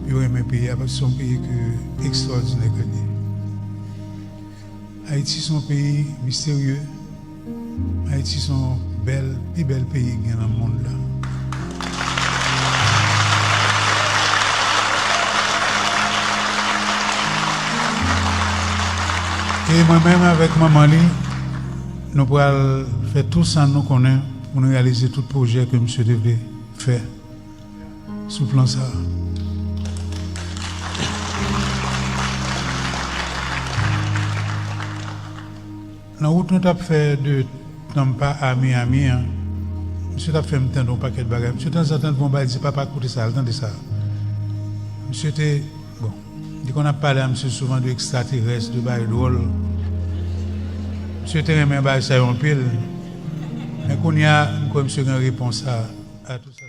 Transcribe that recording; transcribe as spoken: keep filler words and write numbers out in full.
Yo renmen peyi a paske se yon peyi ke ekstwòdinè ke l ye. Ayiti se yon peyi misterye. Ayiti se yon bèl, pi bèl peyi ki gen nan mond la. E mwen menm avèk manman li, nou pral fè tou sa nou konnen pou nou reyalize tout pwojè ke misye te vle fè sou plan sa a. Nan wout nou t ap fè de Tampa a Miami an, misye t ap fè m tande yon pakèt bagay. Misye tanzantan l voye yon bagay, li di, "Papa, koute sa, al tande sa." Misye te, bon, li konn ap pale a misye souvan de ekstraterès, de bagay dwòl. Misye te renmen bagay sa yo anpil. Men kounye a, m kwè misye gen repons a, a tout sa.